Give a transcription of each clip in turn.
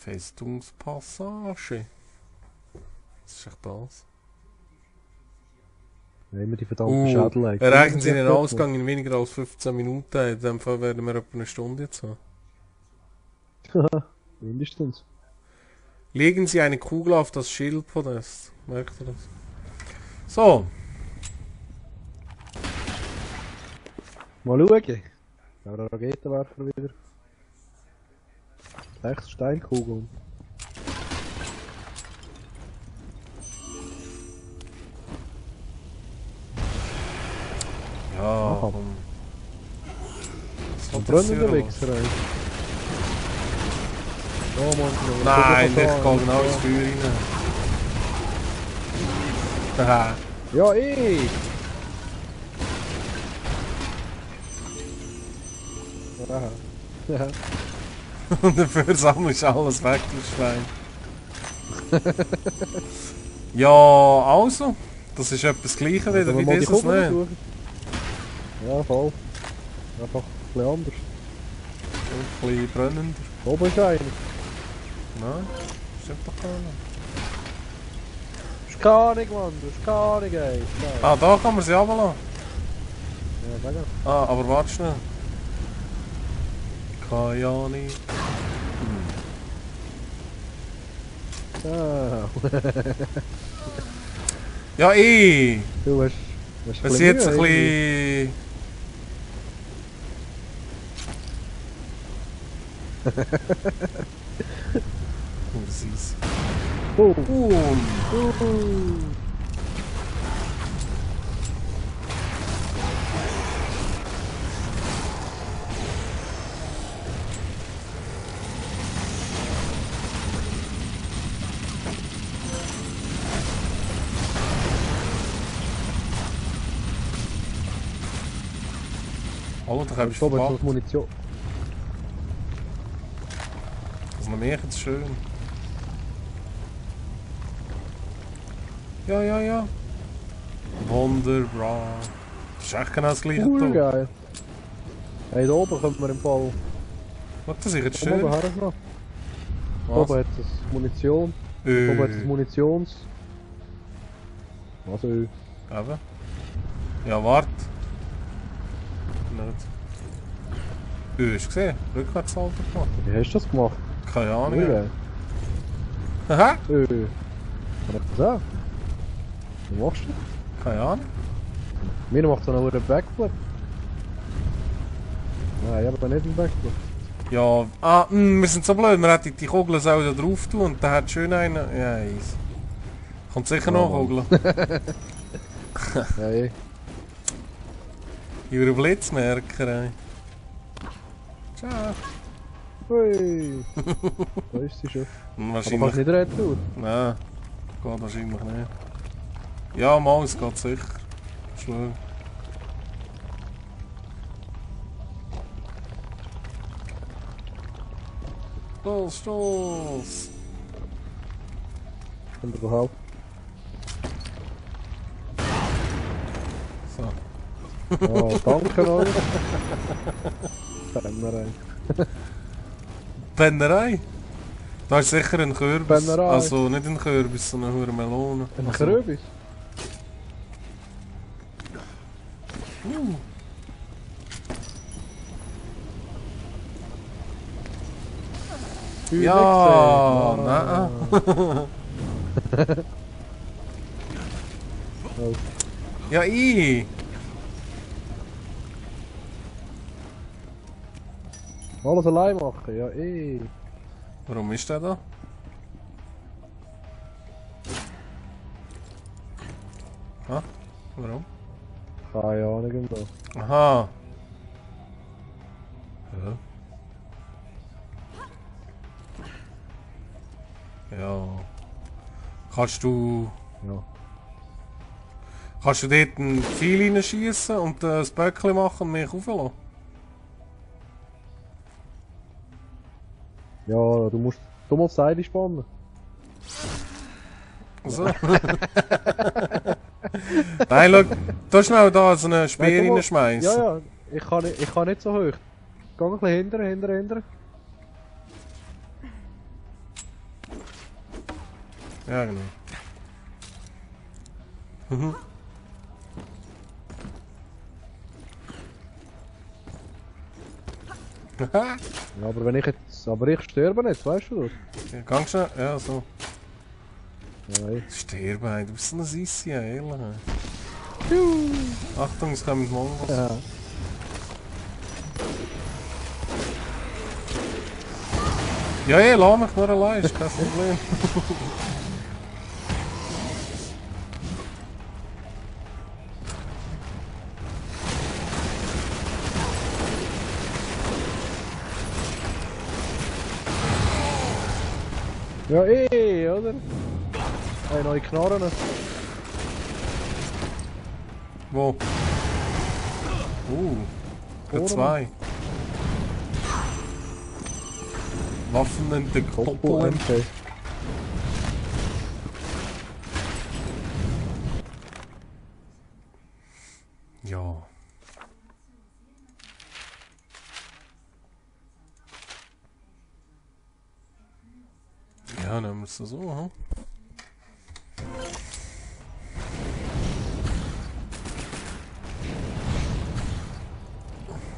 Festungspassage. Was ist echt das? Ja, immer die verdammten Schädel. Erreichen Sie den Ausgang in weniger als 15 Minuten. In dem Fall werden wir etwa eine Stunde jetzt haben. Mindestens. Legen Sie eine Kugel auf das Schildpodest. Merkt ihr das? So. Mal schauen. Der Raketenwerfer wieder. 6 Steinkugeln. Ja, komm. Was brennender Wichser, ey. Oh Mann, nein, ich gehe genau ins Feuer rein. Haha. Ja, ich! Aha. Und dafür sammelst du alles weg, du Schwein. Ja, also. Das ist etwas das Gleiche wieder wie dieses, ne? Ja, voll. Einfach ein bisschen anders. Ein bisschen brennender. Oben ist einer. Nein, stimmt doch gar nicht. Das ist keine Ahnung, Mann. Das ist keine Ahnung, ey. Ah, da kann man sie runterlassen. Ja, sag mal. Ah, aber warte schnell. Keine Ahnung. Ah. Ja, Du hast es ist jetzt ein bisschen... Das ist... Oh, da habe ich verpackt. Munition. Das ist noch mehr jetzt schön. Ja, ja, ja. Wunderbar. Das ist echt genau das gleiche Tor. Geil. Hey, da oben kommt man im Fall. Was, das ist jetzt schön. Oben her noch. Oben hat es Munition. Oben hat es Munitions... Also... Eben. Ja, warte. Nicht. Hast du gesehen? Rückwärtssalto gemacht. Wie hast du das gemacht? Keine Ahnung. Okay. Aha. Kann ich das auch? Wie machst du das? Keine Ahnung. Mir macht so einen Backflip. Nein, ich habe nicht einen Backflip. Ja, wir sind so blöd, wir hätten die Kugel so da drauf tun und dann hat schön einen. Ja, easy. Kommt sicher noch Kugel. Ja, eh. Über Blitzmerker, ey. Ciao. Hui. Da ist sie schon. Wahrscheinlich. Aber kannst du nicht retour? Nein, geht wahrscheinlich nicht. Ja, mal, es geht sicher. Schlau. Stoß, Stoß! Und überhaupt. So. Oh, danke euch. Pennerei. Pennerei? Da ist sicher ein Kürbis. Pennerei. Also nicht ein Kürbis, sondern eine Melone. Ein Kürbis? Ja, nein. Ja, ich. Alles allein machen, ja eh. Warum ist der da? Ah, warum? Keine Ahnung. Aha. Ja. Ja. Kannst du... Ja. Kannst du dort ein Pfeil reinschießen und das Böckchen machen und mich rauflassen? Ja, du musst mal Seile spannen. So. Nein, schau, da schnell da so einen Speer reinschmeißen. Ja, ja, ich kann nicht so hoch. Geh ein bisschen hinter. Ja, genau. Ja, aber wenn ich jetzt... Aber ich sterbe nicht, weißt du das? Ja, ganz schnell. Ja, so. Nein. Sterben, ey. Du bist so ein Sissi, ehrlich. Achtung, es kommen Mongos. Ja. Ja, ja, lass mich nur allein, ist kein Problem. Ja, oder? Hey, neue Knarren. Wo? Für 2. Waffen in der Koppel. Okay. Ja. Ja, nehmen wir es so, hm?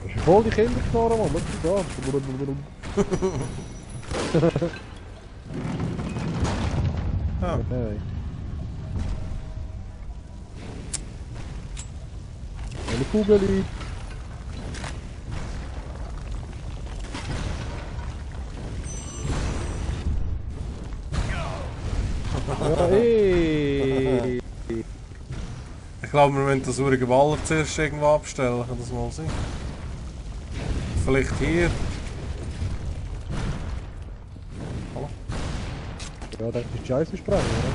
Das ist voll die Kinderknarren, Mann. Schau da. Ja. Okay. Eine Kugel. Ja, Ich glaube, wir müssen das urige Baller zuerst irgendwo abstellen. Kann das mal sein? Vielleicht hier. Hallo? Ja, das ist die Scheiße sprengen, oder?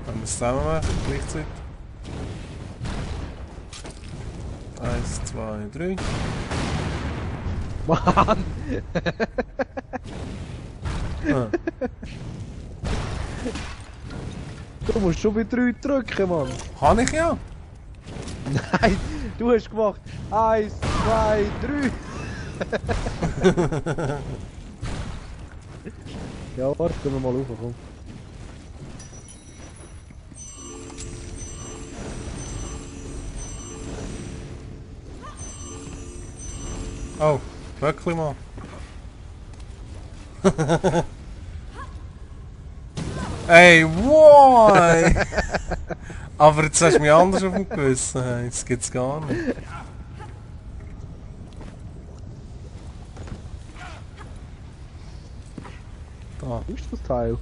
Wenn wir es zusammen machen, gleichzeitig. 1, 2, 3. Mann! Ah. Du musst schon bei 3 drücken, Mann! Kann ich ja? Nein, du hast gemacht 1, 2, 3! Ja, warte, gehen wir mal rauf, komm. Oh, wirklich mal. Ey, why? Aber jetzt hast du mich anders auf dem Gewissen. Hey, das gibt's gar nicht. Da. Wo ist das Teil?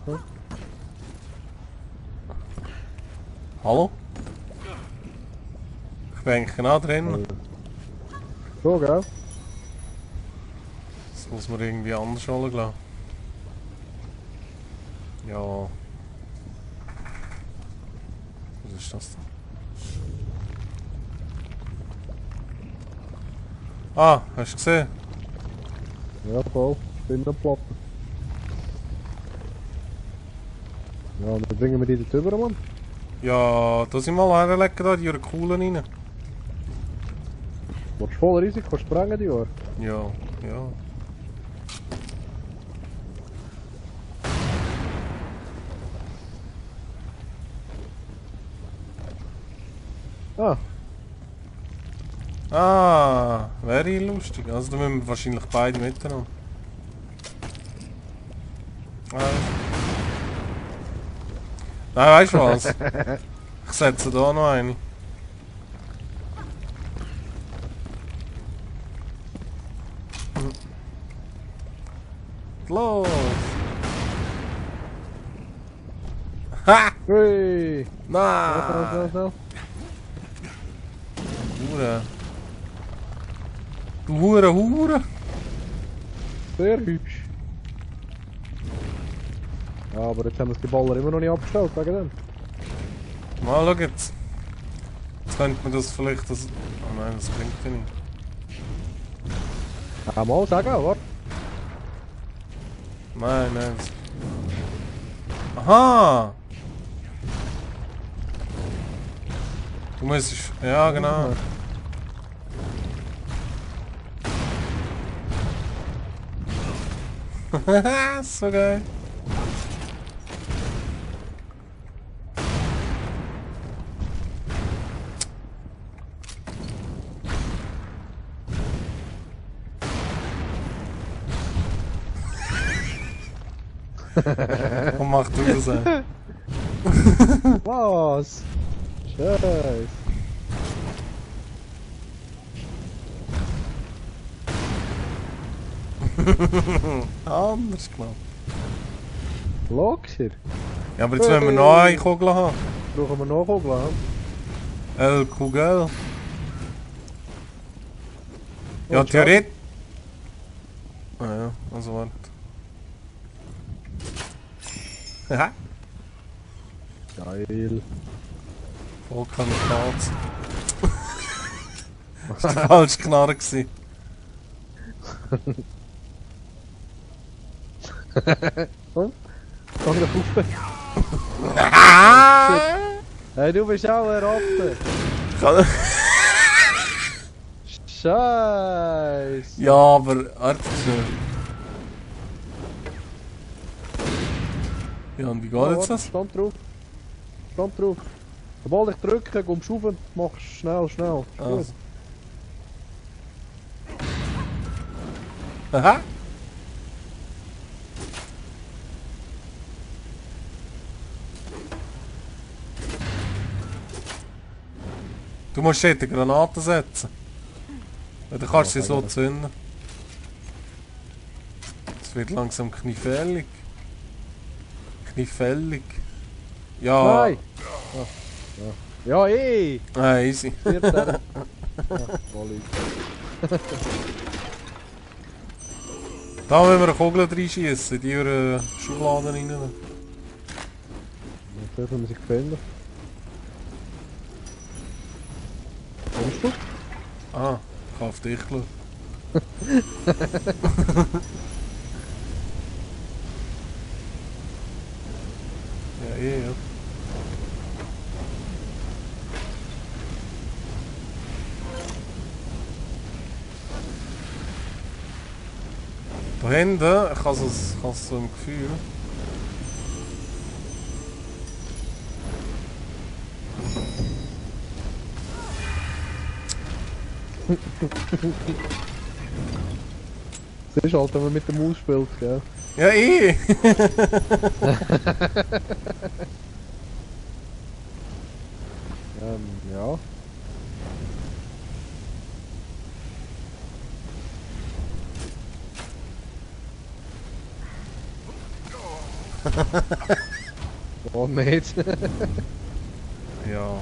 Okay. Hallo? Ich bin eigentlich genau drin. So, gell? Das muss man irgendwie anders holen, glaube ich. Ja. Was ist das denn? Ah, hast du gesehen? Ja, voll. Spinnenplatte. Ja, und dann bringen wir die dort rüber, Mann. Ja, da sind mal herlegen, da die coolen rein. Willst du voll Risiko sprengen, die Jahr? Ja, ja. Ah, Ah, wäre lustig. Also da müssen wir wahrscheinlich beide miteinander. Nein, weißt du was? Ich setze da noch eine. Los! Ha! hey! Nein! Schnell. Hure! Du Hure! Sehr hübsch. Ja, aber jetzt haben wir die Baller immer noch nicht abgestellt, wegen dem. Mal schau jetzt. Jetzt könnte man das vielleicht... Das... Oh nein, das bringt ja nicht. Ja, mal sagen, warte. Nein, nein. Das... Aha! Du musst... Ja, genau. So geil. Komm, mach du das an. Was? Scheiße. Anders knapp. Locker. Ja, aber jetzt wollen wir noch eine Kugel haben. Brauchen wir noch Kugel haben? Kugel. Ja, theoretisch. Ah ja, also warte. Haha. Geil. Vollkamikaze. Das war der falsche Knarre gewesen. Komm, komm da Puppe. Hey, du bist auch ein Ratte. Scheiße. Ja, aber Arzt. Ja, und wie geht jetzt das? Stand drauf. Stand drauf. Sobald ich drücke, kommst du rauf und machst schnell, schnell. Ist gut. Aha. Du musst dort eine Granate setzen. Weil dann kannst du sie so zünden. Es wird langsam kniefällig. Kniefällig. Ja. Nein! Ja, eh! Ah, easy. Ja, Da müssen wir eine Kugel reinschießen, in die Schubladen rein. Jetzt dürfen wir sich gefällt. Kommst du? Ah, ich kann auf dich schauen. Ja, eh, ja. Da hinten, ich habe es so im Gefühl. Das ist halt, wenn man mit der Maus spielt, gell? Ja, eh! Ja. Oh, nicht. Ja.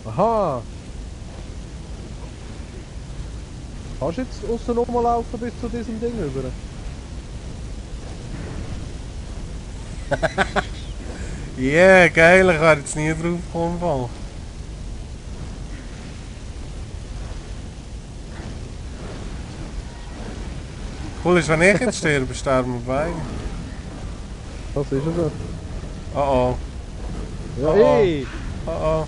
Aha! Kannst du jetzt aussen rumlaufen bis zu diesem Ding rüber? Yeah, geil, ich wäre jetzt nie drauf gekommen. Cool ist, wenn ich jetzt sterbe, sterben wir beide. Das ist es so. Oh oh. Ja, Oh, oh. ey! Oh oh.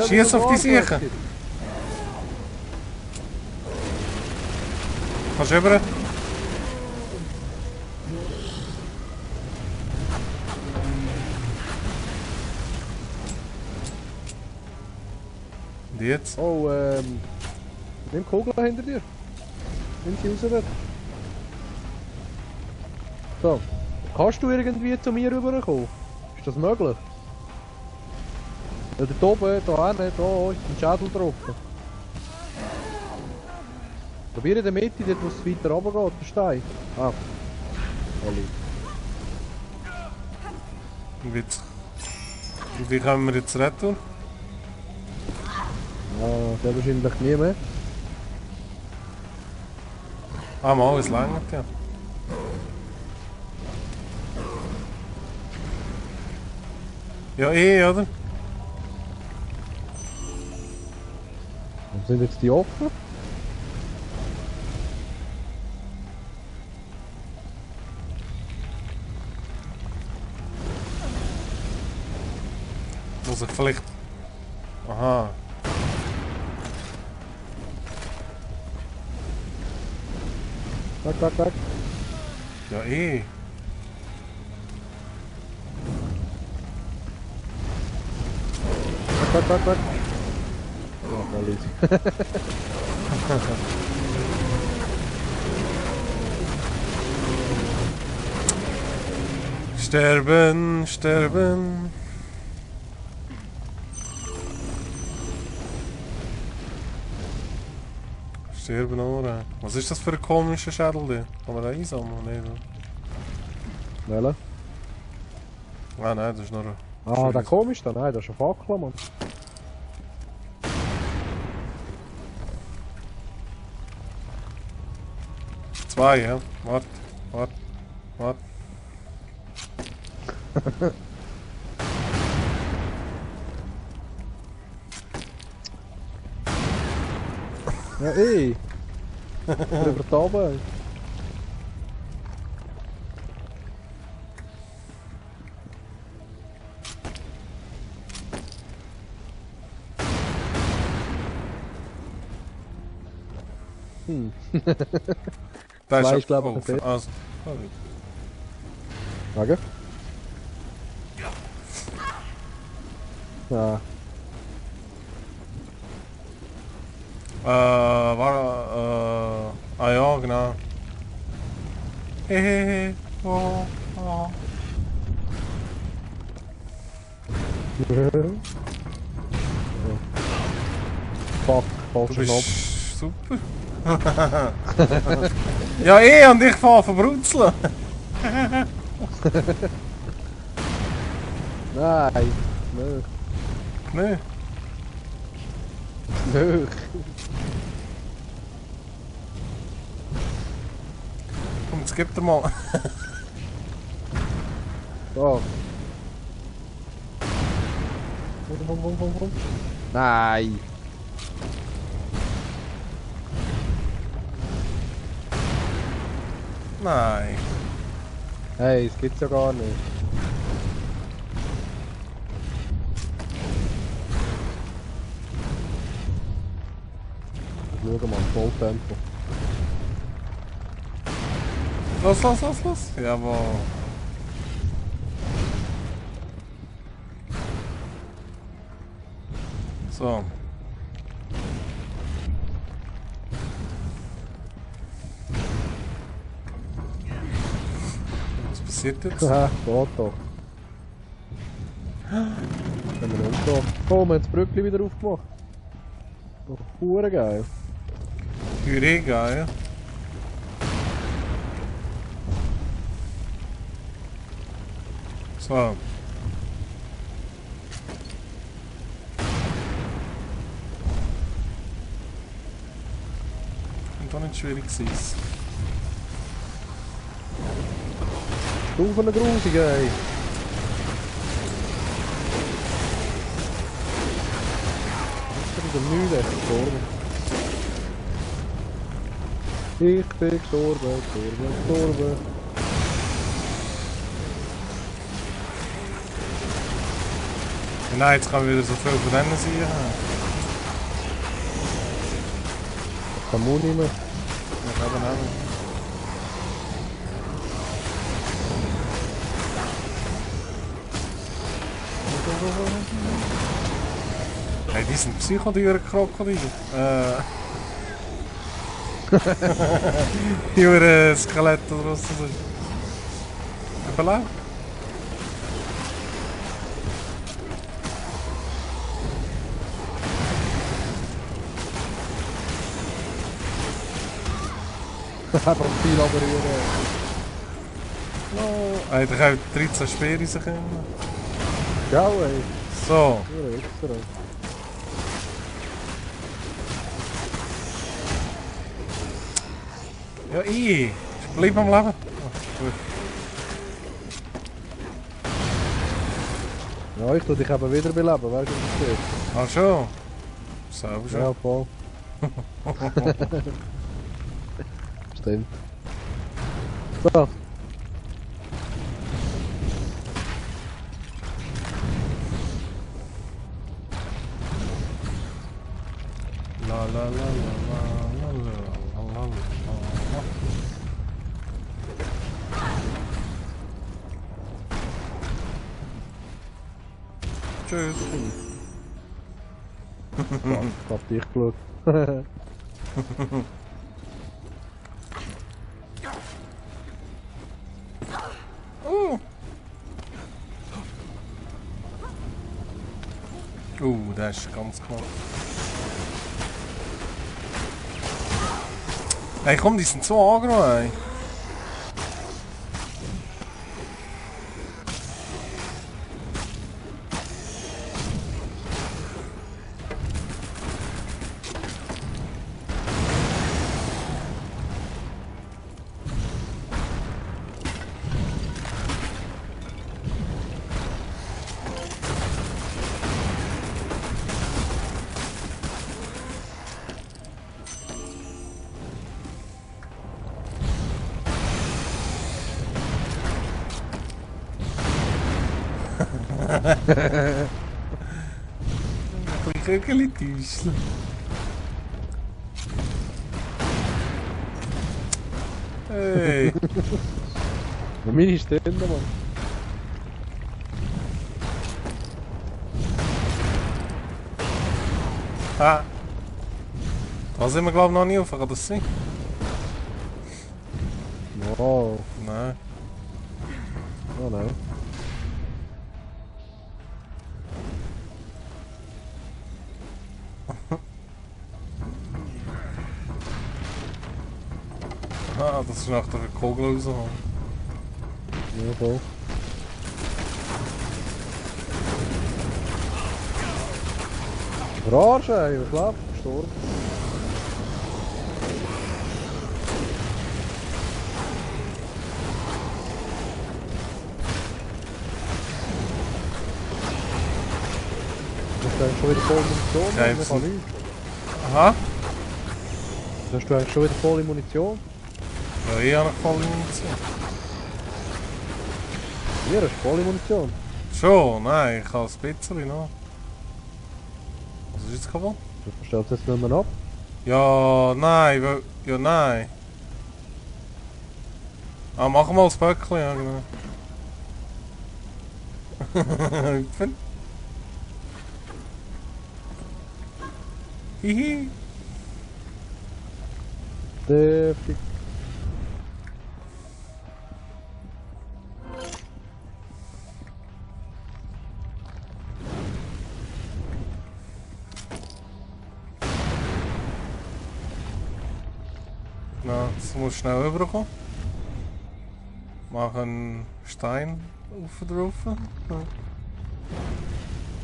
Schieß auf die Sicher! Kannst du rüber? Und jetzt? Oh, nimm Kugel hinter dir. Nimm sie raus dort. So. Kannst du irgendwie zu mir rüberkommen? Ist das möglich? Ja, dort oben, da hinten, da ist ein Schädel getroffen. Probier in der Mitte, dort wo es weiter runter geht, der Stein. Ah. Olli. Und wie kommen wir jetzt retour? Ja, der wahrscheinlich nie mehr. Ah, mal, es längert ja. Ja, eh, oder? Und sind jetzt die offen? Muss ich vielleicht... Aha. Weg. Ja, eh. Weg. Ja, mal easy. Sterben. Sterben, oder? Was ist das für ein komischer Schädel, der? Kann man da einsammeln? Nee, so. Welcher? Ah, nein, das ist nur... Ah, der komisch da? Nein, das ist ein Fackel, Mann. Zwei, ja? Warte. Ja, ey! Über die Oben. Da Zwei ist ist, glaube ich, ein also, Wegen? Ja. Ah ja, genau. Hehehe. Oh. Fuck, Du falscher Knopf. bist super. Ja, und ich fahre verbrutzeln. Nein, nö. Nee. Nö. Komm, jetzt gib dir mal. So. Komm. Nein. Nein. Hey, das gibt's ja gar nicht. Schau mal, Volltempo. Los. Jawohl. So. Was passiert jetzt? Ja, geht doch. Können wir umgehen. Oh, wir haben das Brückli wieder aufgemacht. Oh, hure geil. Geil. So. Und doch nicht schwierig gewesen. Stufen eine grusig, ey. Ich bin müde, gestorben. Ich bin gestorben. Nein, jetzt kann wieder so viel von denen sein. Kann man nicht mehr. Ja, aber nicht. Hey, die sind Psychodüren-Krokodile. Die Skelette oder was das ist. Überlebt. Einfach viel aberieren. No. Hey, da können 13 Speere in sich kommen. Ja, ey. So. Ja, extra. Ja, ich bleib am Leben. Oh, gut. Ja, ich tue dich eben wieder beleben, weißt du, was das ist? Ach schon? Selber schon. Ja, voll. Stimmt. So. Tschüss. Ich hab dich geschaut. Der ist ganz knapp. Hey komm, die sind so aggro, ey. Ich kriege ein Täuschen. Hey! Wo meine ist drin, Mann? Ah! Da sind wir glaube ich noch nie auf, kann das sein? Wow. Nein. Oh nein. Ah, das ist nach der Kugel rausgekommen. Ja, voll. Arsch, ey, was läuft? Gestorben. Hast du eigentlich schon wieder voll Munition? Kein Ich kann nichts. Aha! Hast du eigentlich schon wieder volle Munition? Ja, ich habe noch voll Munition. Hier hast du volle Munition. Schon? Nein, ich habe ein bisschen noch. Was ist jetzt kaputt? Du stellst jetzt nicht mehr ab. Ja, nein, ja, nein. Ah, machen wir das Böckchen, ja genau. Hüpfen. Hihi. Deftig. Na, jetzt muss schnell rüberkommen. Mach einen Stein auf drauf.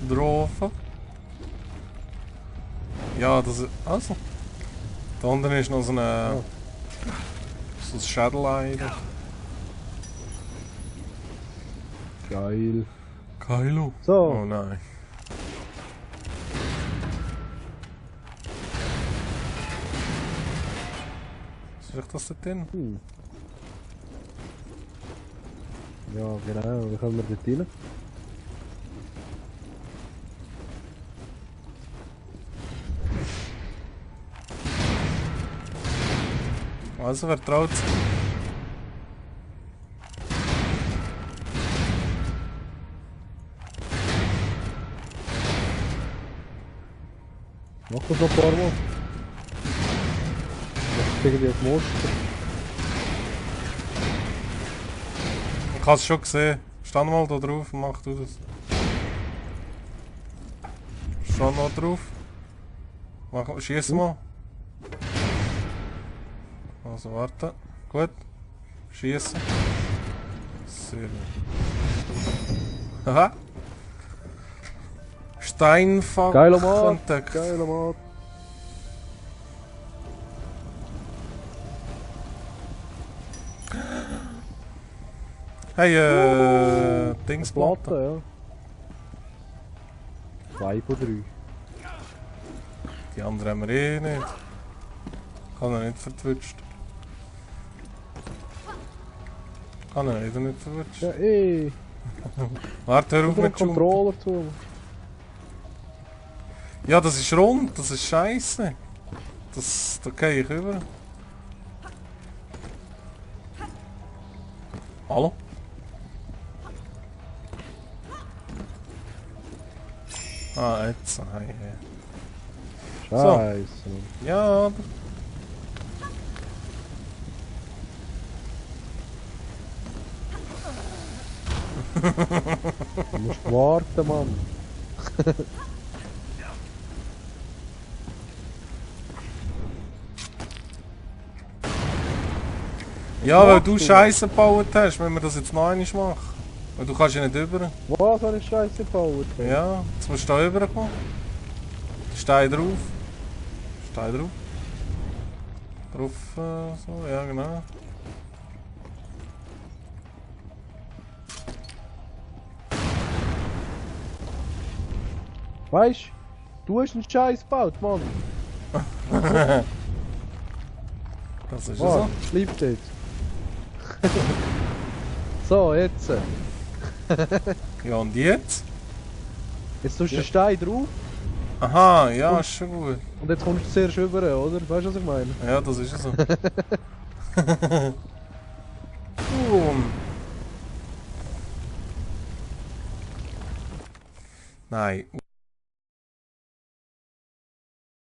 Drauf. Ja, das ist. Also. Da unten ist noch so eine. So ein Schädelei. Geil. Kylo. So. Oh nein. Was ist das da drin? Ja, genau. Wie kommen wir dort rein? Also, wer traut sich? Mach das noch ein paar Mal. Das ist irgendwie ein Monster. Ich habe es schon gesehen. Stand mal da drauf und mach du das. Stand mal drauf. Schieß mal. Also warte. Gut. Schießen. Sehr gut. Aha. Steinfach Geiler Mann. entdeckt. Geiler Mann. Hey, Dingsplatte. Platte, ja. 2 von 3. Die anderen haben wir eh nicht. Kann er nicht vertwitscht. Kann er nicht vertwitscht. Ja, ey. Warte, hör auf mit Jump. Controller zu. Ja, das ist rund, das ist scheiße. Da gehe ich rüber. Hallo? Ah, jetzt. Hey, hey. Scheiße. So. Ja. Du musst warten, Mann. Ja, weil du Scheiße gebaut hast, wenn wir das jetzt noch einmal machen. Weil du kannst ja nicht rüber. Was habe ich Scheiße gebaut? Ja, jetzt musst du da rüberkommen. Stein drauf. Stein drauf. Drauf, so, ja genau. Weißt du, hast einen Scheiß gebaut, Mann. Das ist ja so. Bleibt jetzt. So, jetzt. Ja, und jetzt? Jetzt tust du den Stein drauf Aha, ja, ist schon gut. und jetzt kommst du zuerst rüber, oder? Weißt du, was ich meine? Ja, das ist ja so. Boom. Nein.